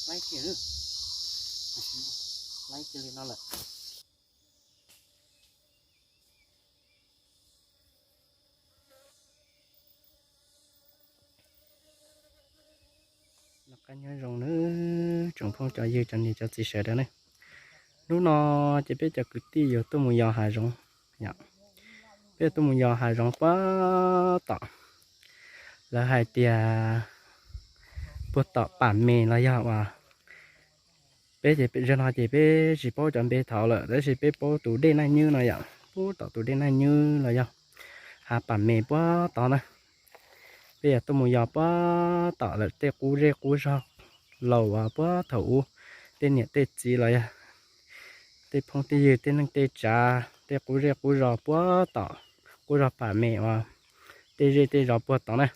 Laib kiag, laib kiag li no lawm. Noj qab nyob zoo nawb tsoom phooj cov ywg cov niam cov txiv sawv daws ne. Hnub no ces peb cov kwv tij yuav tuaj mus yos hav zoov yom. Peb yuav tuaj mus yos hav zoov puag tom, lawv hais tias puag tom Pam Mes los yog uas, peb ces zaum no ces peb tsis paub cov npe thaud lawm tab sis peb paub tus dej Naj Nywb no yom, puag tom tus dej Naj Nywb los yog hav Pam Mes puag tod na. Peb yuav tuaj mus yos puag tom lawm tej qub zej qub zog laus uas puag thaum ub tej niam tej txiv los yog tej phooj tej ywg tej neej tej tsav tej qub zej qub zos puag tom qub zog Pam Mes uas tej zej tej zos puag tod na.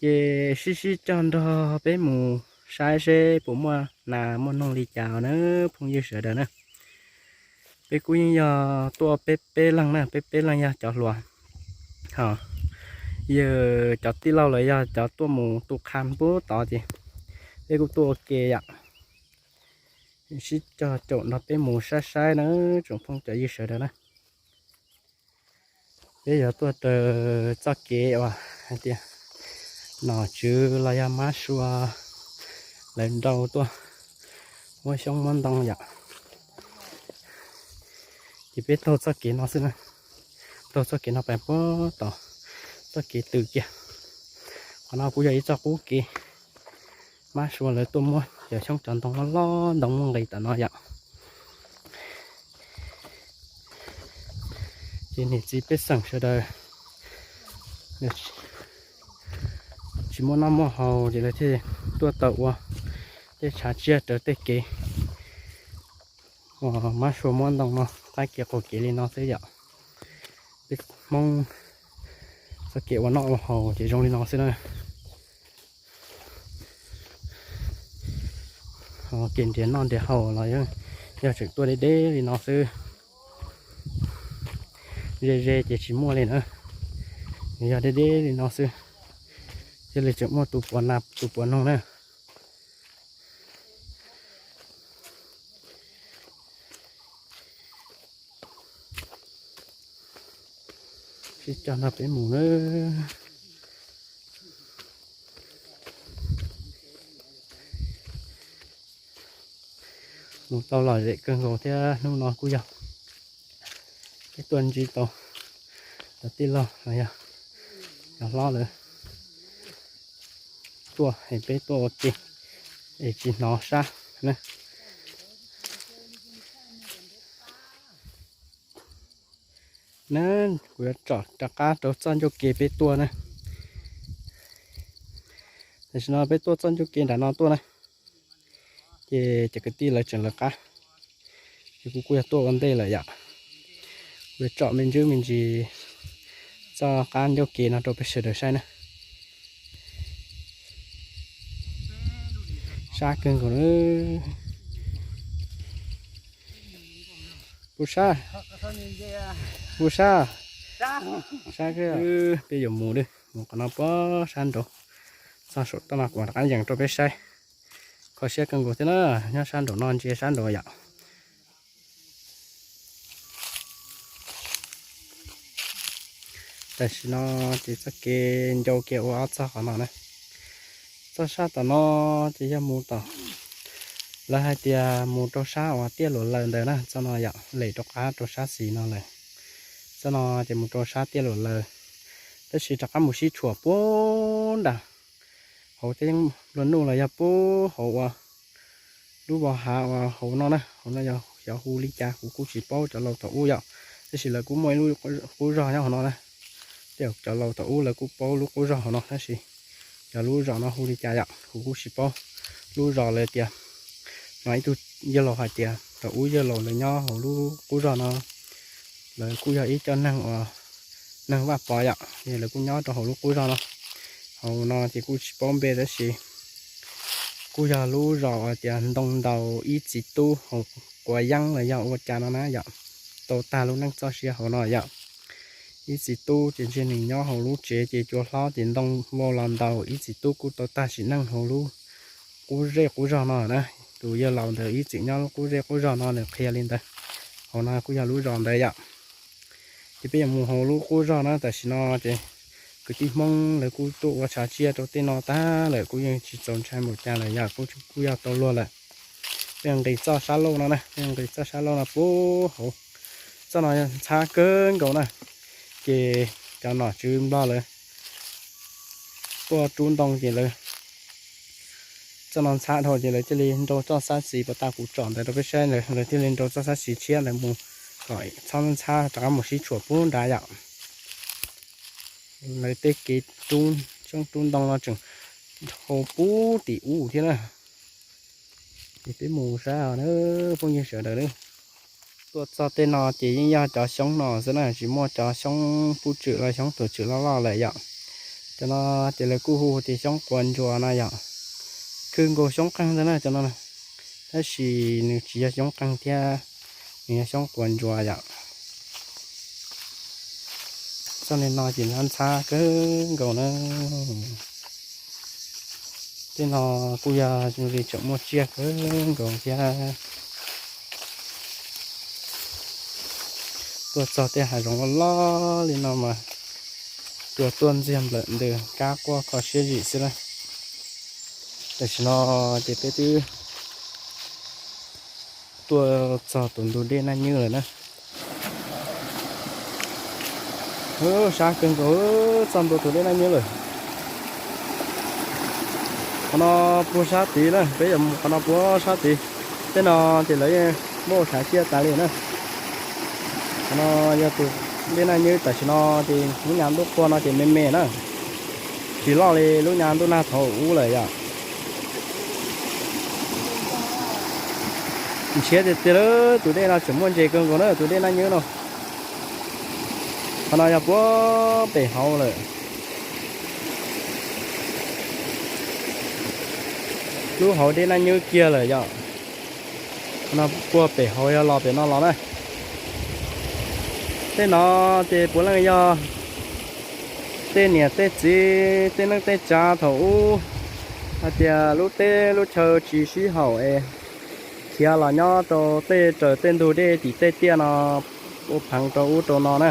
Ces sib sib cog nrog peb mus saib seb puas muaj nas muaj noog li cas na phooj ywg sawv daws na. Peb kuj yeej yog tuaj peb peb leeg na, peb peb leeg yog cov hluas, ho yog cov tij laug los yog cov tuaj mus tu qha puag tod ces peb kuj tuaj ua ke yom. Sib cog caum nrog peb mus saib saib na tsoom phooj cov ywg sawv daws na. Peb yuav tuaj raws txoj kev uas hais tias nom tswv los yog mab sua lawv nrau tuaj muab xyoob muab ntoo yom. Ces peb taug txoj kev no xwb na, taug txoj kev no pais puag tom txoj kev tws kiag. Qhov no kuj yog ib txoj qub kev mab sua lawv tuaj muab cov xyoob cov ntoo loj loj ntoo muaj nqis tom no yom. Ces niam txiv pej xeem sawv daws tsis muaj noj muaj haus ces lawv thiaj tuaj tawm ua tej tshav tsiaj raws tej kev uas mab sua muab ntoo no, qaib kev qaum kev li no xwb yom. Peb Hmoob txoj kev ua noj ua haus ces zoo li no xwb na. Kev nrhiav noj nrhiav haus los yog tseem tuaj deb deb li no xwb. Ze ze ces tsis muaj li na, yog deb deb li no xwb thiaj li tseem muaj tus puav nas tus puav noog na. Sib cog nrog peb mus na. Mus tau lom zem kawg nkaus thiab hnub no kuj yog peb tuaj ntsib tau cov tij laug los yog cov hlob lawm tuaj es peb tuaj ua ke es tsis hnov sab na. Na, kuv yuav tsom rov qab rau txoj ncauj ke peb tuaj na. Tam sim no peb tuaj txoj ncauj ke nram no tuaj na, ces cov kwv tij lawv tseem lawv qab, ces kuv kuj yog tuaj ua ntej lawm yom. Kuv yuav tsom me ntsis me ntsis txoj qab ncauj ke no rau peb sawv daws saib na. Sab kawg nkaus na. Puas sab? Puas sab? Sab, peb yuav mus li, mus qhov no puag sab nraud, txog saum toj no kuv rov qab yees rau peb saib. Kho siab kawg nkaus thiab na, nyob sab nraum no ntsia sab nraud yom. Tam sim no ces txoj kev ncau kiag ua ob txog qhov no na. Txoj sab tom no ces yog mus tom, lawv hais tias mus rau sab uas Tiaj Luam Laws ntawd na, txoj no yom, lem rov qab rau sab xis no lawm. Txoj no ces mus rau sab Tiaj Luam Laws, tab sis rov qab mus sib tshuam puag nram hauv teb yeeb nplua nuj los yog puag hauv uas lub voj hav uas hauv no na, hauv no yog xyov hu li cas kuv kuj tsis paub cov laus thaum ub yom, tab sis lawv kuj muaj ib lub qub zog nyob hauv no na. Tej cov laus thaum ub lawv kuj paub lub qub zog hauv no tab sis cov lub zos no hu li cas yom kuv kuj tsis paub. Lub zos lawv tias, no ib tug yawg laus hais tias thaum ub yawg laus lawv nyob hauv lub qub zog no, lawv kuj yog ib co neeg uas neeg Vaj Pov yom, lawv kuj nyob rau hauv lub qub zog no. Hauv no ces kuj tsis paub npe tab sis kuj yog lub zos uas tias ntoo ntaus ib txiv tub hauv quav yeeb los yog ua cas no na yom, tau tag lub neej txoj sia hauv no yom. Ib txiv tub ces ntshe nws nyob hauv lub tsev ces cua hlob ces ntoo vau los ntaus ib txiv tub kuj tau tag sim neej hauv lub qub zej qub zog no na. Tus yawg laus ntawd ib txwm nyob lub qub zej qub zog no nws qhia li ntawd. Hauv no kuj yog lub zos ntawd yom. Ces peb yuav mus hauv lub qub zog na, tam sim no ces kwv tij Hmoob lawv kuj tuaj ua tshav tsiaj rau tej no tag lawm, kuj yeej tsis txaus ntshai npaum cas lawm yom, kuj yog tau luag lawm. Peb nqis txoj sab laug no na, peb nqis txoj sab laug no puag hauv. Txoj no ntxhab kawg nkaus na, ces cov nom tswv Nplog lawv tuaj rub ntoo ces lawv, txoj no ntxhab dhau ces lawv thiaj li nrau txoj sab xis puas tas kuv tsom ntawd rau peb saib, lawv thiaj li nrau txoj sab xis tshiab ntawd mus kom txhob ntxhab rov qab mus sib tshuam puag nrad yom. Lawv tej kev rub xyoob rub ntoo no tseem dhau puag tim ub thiab na. Ces peb mus saib na phooj ywg sawv daws na. Tuaj txog tej no ces yeej yog cov xyoob no xwb na, tsis muaj cov xyoob pub tswm los xyoob tuam tswm loj loj lawm yom. Cov no ces lawv kuj hu tias xyoob quav ntsuas no yom. Khwv nkaus xyoob qeeg ntag na cov no, tab sis nws tsis yog xyoob qeeg thiab, nws yog xyoob quav ntsuas yom. Txoj li no ces ntxhab ntxhab kawg nkaus na. Tej no kuj yog zoo li tseem muaj tsiaj kawg nkaus thiab. Tuaj txog tej hav zoov loj loj li no mas cua tuaj ntxiag nplawm ntws kab quaj kho siab zim xwb na. Tam sim no ces peb twb tuaj txog tus ntug dej Naj Nywb lawm na. Sab kawg nkaus, txog ntua tus dej Naj Nywb lawm. Qhov no puag sab tid na, peb yuav mus qhov no puag sab tid. Tej no ces lawv yeej muab ua tshav tsiaj tas li na. Qhov no yog tus dej Naj Nywb, tam sim no ces lub nyab ntuj qhua no ces me me na, tsis loj li lub nyab ntuj nag thaum ub lawm yom. Ntshiab tiag tiag, tus dej no tseem muaj ntses kawg nkaus na, tus dej Naj Nywb no. Qhov no yog puag pem hauv lawm, lub hauv dej Naj Nywb kiag lawm yom. Qhov no puag pem hauv yog los pem no los na. Tej no ces puav leej yog tej niam tej txiv tej neej tej tsav thaum ub hais tias lub teb lub chaw tsis sib haum es khiav los nyob rau tej raws tej ntug dej tim tej tiaj no ua pheev rau ub rau no na.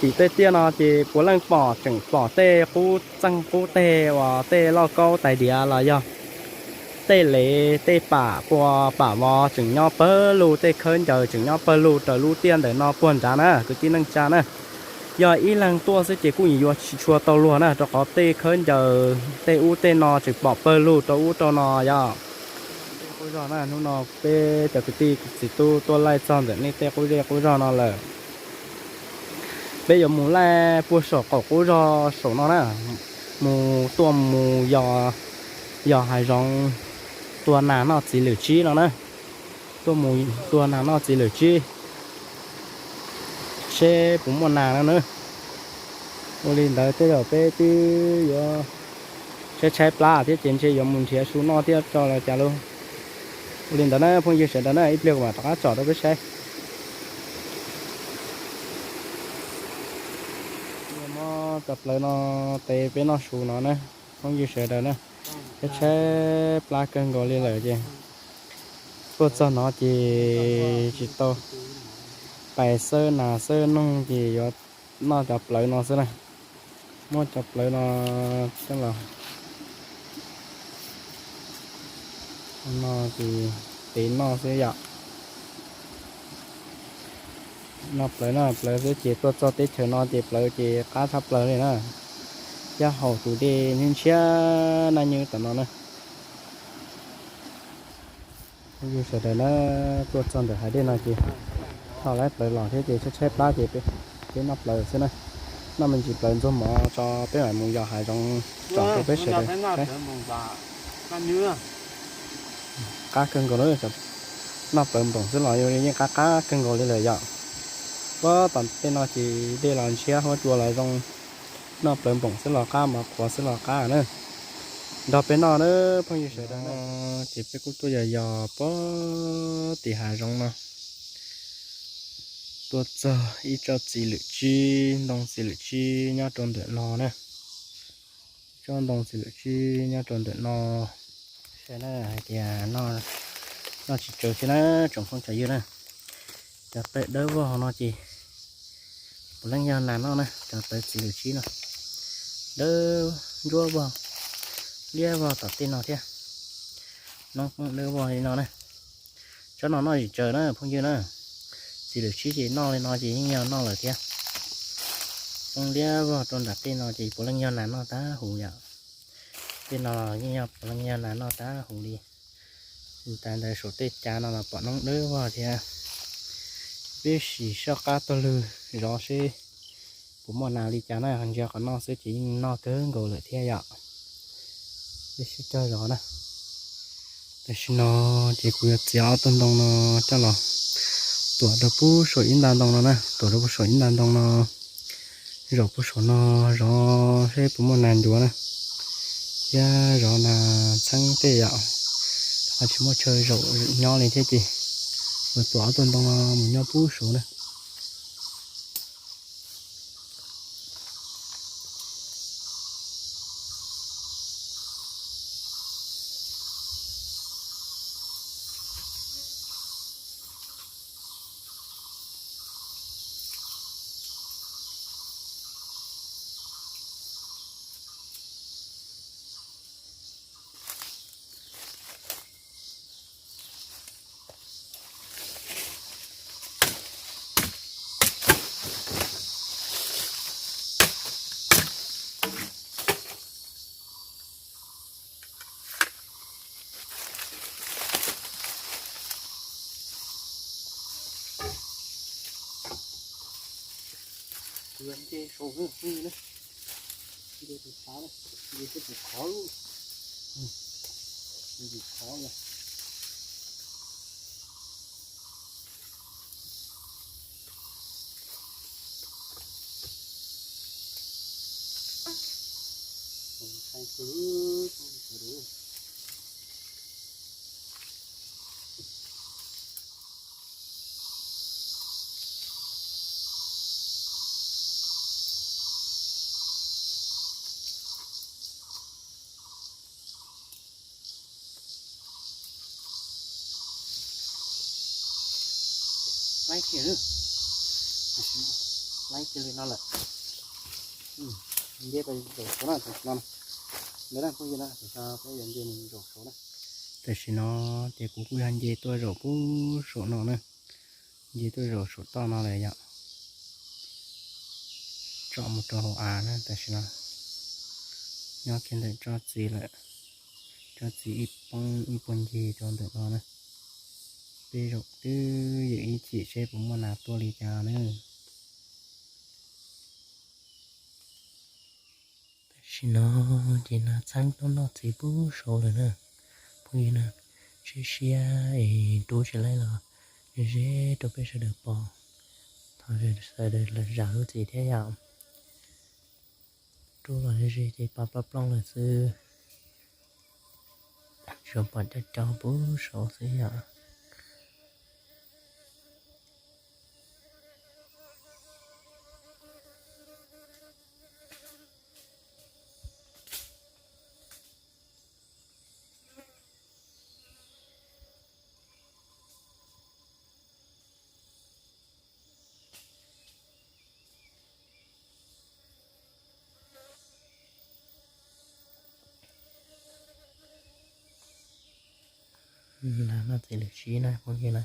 Tim tej tiaj no ces puav leej pom, tseem pom tej qub txeeg qub teg uas tej lauj kaub tais diav los yog tej lev tej pam pua pam vov tseem nyob pawg lug, tej khawb ncaws tseem nyob pawg lug raws lub tiaj ntawm no puag nrad na kwv tij neej tsa na. Yog ib leeg tuaj xwb ces kuj yuav tsis tshua tau luag na, rau qhov tej khawb ncaws tej ub tej no tseem pom pawg lug rau ub rau no yom. Qub zog na, hnub no peb cov kwv tij txiv tub tuaj laij txog ntawm nej tej qub zej qub zog no lawm. Peb yuav mus laij puag saum qaum qub zog saum no na, mus tuaj mus yos hav zoov tua nas noj txiv lwm tsib no na. Tuaj mus tua nas noj txiv lwm tsib, seb puas muaj nas no na. Ua li ntawd tej zaum peb twb yuav tshaib tshaib plab thiab ces ntshe yuav mus nrhiav su noj thiab tso los cas lauj. Ua li ntawd na phooj ywg sawv daws na, ib pliag kuv mam rov qab tsom rau peb saib. Muab cov plawv no tev peb noj su no na, phooj ywg sawv daws na. Tshaib tshaib plab kawg nkaus li lawm ces tuaj txog no ces tsis tau pais xawb nas xawb noog ces yuav noj cov plawv no xwb na. Muab cov plawv no coj los no ces tev noj xwb yom. Noj plawv, noj plawv xwb ces tuaj txog teb chaws no ces plawv ces qab tshaj plaws li na. Thiab haus tus dej ntshiab ntshiab Naj Nywb tom no na. Phooj ywg sawv daws na, tuaj txog ntawm hav dej no ces tho lawv plawv los thiab ces tshaib tshaib plab ces peb noj plawv xwb na. Noj me ntsis plawv ntxuag mov tso peb mam mus yos hav zoov tsom rau peb sawv daws saib. Qab kawg nkaus na, noj plawv npoom xwb los yeej qab qab kawg nkaus li lawm yom. Puag tom tej no ces dej los ntshiab huab cua los zoo, noj plawv npoom xwb los qab, mov qhuav xwb los qab na. Nrog peb noj na phooj ywg sawv daws na. Ces peb kuj tuaj yos yos puag tim hav zoov no, tuaj txog ib tsob txiv lwm tsib, ntoo txiv lwm tsib nyob rau ntawm no na. Tsob ntoo txiv lwm tsib nyob rau ntawm no. Na, hais tias noj tsis tsawg thiab na, tsoom phooj tsoom ywg na. Cov tawv dawb vog no ces puav leej yog nas noj na, cov tawv txiv lwm sib no. Dawb ntsuab vog, liab vog tom tej no thiab. Noob poob dawb vog li no na. Tsob no noj tsis tsawg na phooj ywg na. Txiv lwm sib ces noj li no ces yeej yog noj lawm thiab. Poob liab vog rau nram tej no ces puav leej yog nas noj tag huv yom. Tej no yeej yog puav leej yog nas noj tag huv li. Mus tas ntawd saum tej cav no los pom noob dawb vog thiab. Peb sim soj qab taug lw zov seb puas muaj nas li cas na, ntsia qhov no xwb ces yeej noj kawg nkaus lawm thiab yom. Peb sib cog zov na. Tam sim no ces kuv yuav txiav ob tug ntoo no coj los tuam rau puag saum ib nta ntoo no na, tuam rau puag saum ib nta ntoo no, zaum puag saum no zov seb puas muaj nas ncuav na, thiab zov nas txheeb tej yom. Ho tsis muaj chaw zaum nyob li thiab ces kuv tuam ob tug ntoo no mus nyob puag saum na. Kuv nce saum na, nce tus tshav na, nce twb tus khov lub, tus khov na. Laib kiag, laib kiag li no lawm. Nce zaum saud na, tam sim no, ntawd na phooj ywg na, tam sim no peb yuav nce mus zaum saud na. Tam sim no ces kuv kuj yog nce tuaj zaum puag saum no na, nce tuaj zaum saum toj no lawm yom. Tsom mus rau hauv av na, tam sim no nyob kiag ntawm tsob txiv lawm, tsob txiv ib poob ib puag ncig rau ntawm no na. Peb zaum twb ywm ib chim seb puas muaj nas tuaj li cas na. Tam sim no ces nas txheeb tuaj noj txiv puag saud lawm na. Phooj ywg na, siab siab es rub tsis laib los ze rau peb sawv daws pom. Thov sawv daws zam lub txim thiab yom. Rub los ze ces pov plooj plooj lawm xwb. Tsuas pom cov cov puag saud xwb yom. Nas noj txiv lwm sib na phooj ywg na.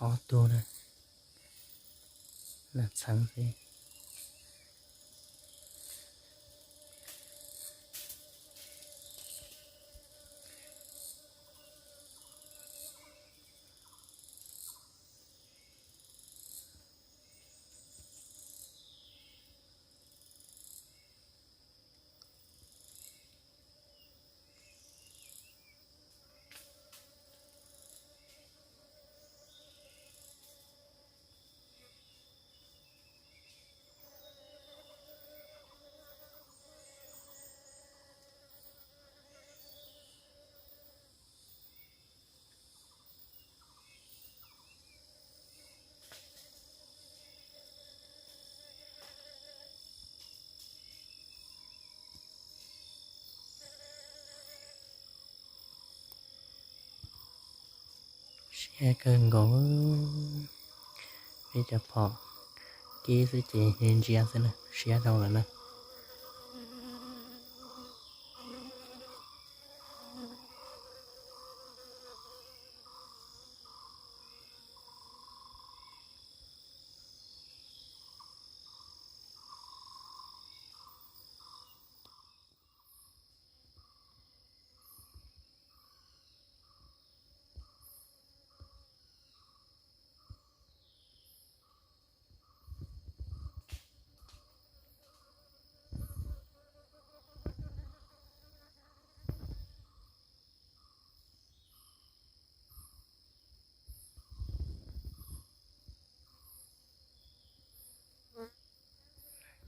Ob tug na, nas txheeb xwb. Siab kawg nkaus, peb cov phom kib xwb ces ntsia xwb na, siab dhau lawm na.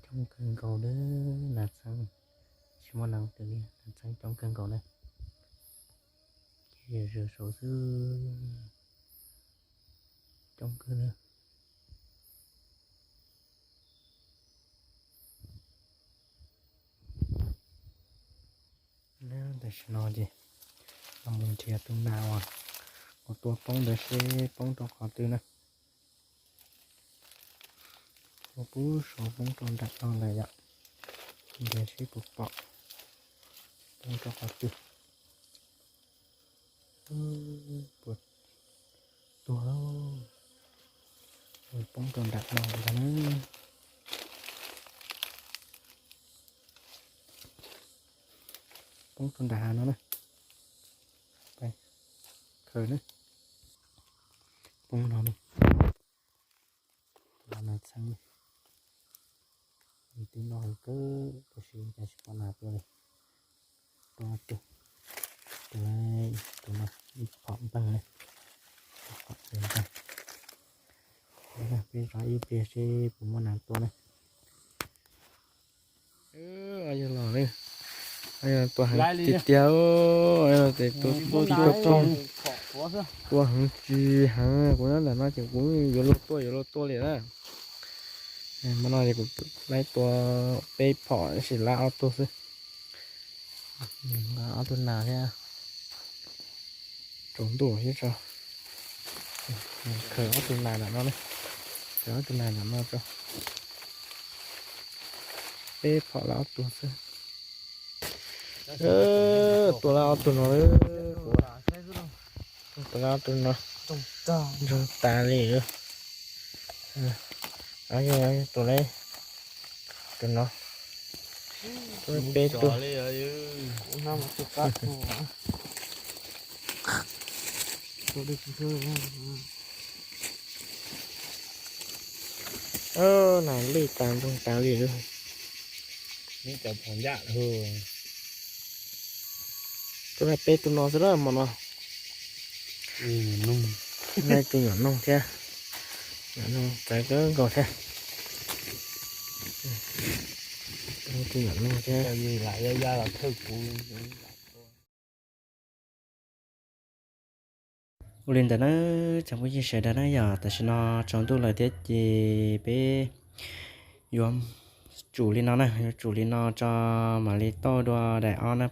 Coob kawg nkaus na, nas txheeb tsis muaj nas twg li, nas txheeb coob kawg nkaus na. Ces zws saud xwb, coob kawg na. Tam sim no ces los mus nrhiav tus nas uas kuv tua poob ntawd seb poob rau qhov twg na. Tua puag saud poob rau nram no lawm yom. Nrhiav seb puas pom, poob rau qhov twg. Puas tuag lauj. Poob rau nram no lawm na. Poob rau nram hav no na. Khaws na. Poob no na. Los nas txheeb, twb noj heev kawg tab sis cas tsis pom nas tuaj li. Tua tus, tus no, tus no ib phom npeeg li. Phom npeeg. Peb zov ib pliag seb puas muaj nas tuaj na. Yog los, tua heev tiag tiag, tua heev tsis heev, kuv nyob ntawm no ces kuv yuav luag tuaj yuav luag tuaj li na. Hmo no ces kuv laib tua peb phom tab sis laib ob tug xwb. Ob tug nas thiab. Tsaus ntuj thiab tso. Khaws ob tug nas nram no, khaws ob tug nas nram no tso. Peb phom laib ob tug xwb. Tua laib ob tug no, tua laib ob tug no. Ntsoog tas li. Tua laib, tus no, tua peb tug. Nas lwj tas ntsoog tas li. Tua laib peb tug no xwb na hmo no. Laib tus nyuam noog thiab. Nyuam noog txawv kawg nkaus thiab. Tus nyuam noog thiab. Ua li ntawd na, tsoom phooj ywg sawv daws na, yog tam sim no tsaus ntuj lawm thiab ces peb yuav tsum li no na, yuav tsum li no tso mam li tau dua daim ob na.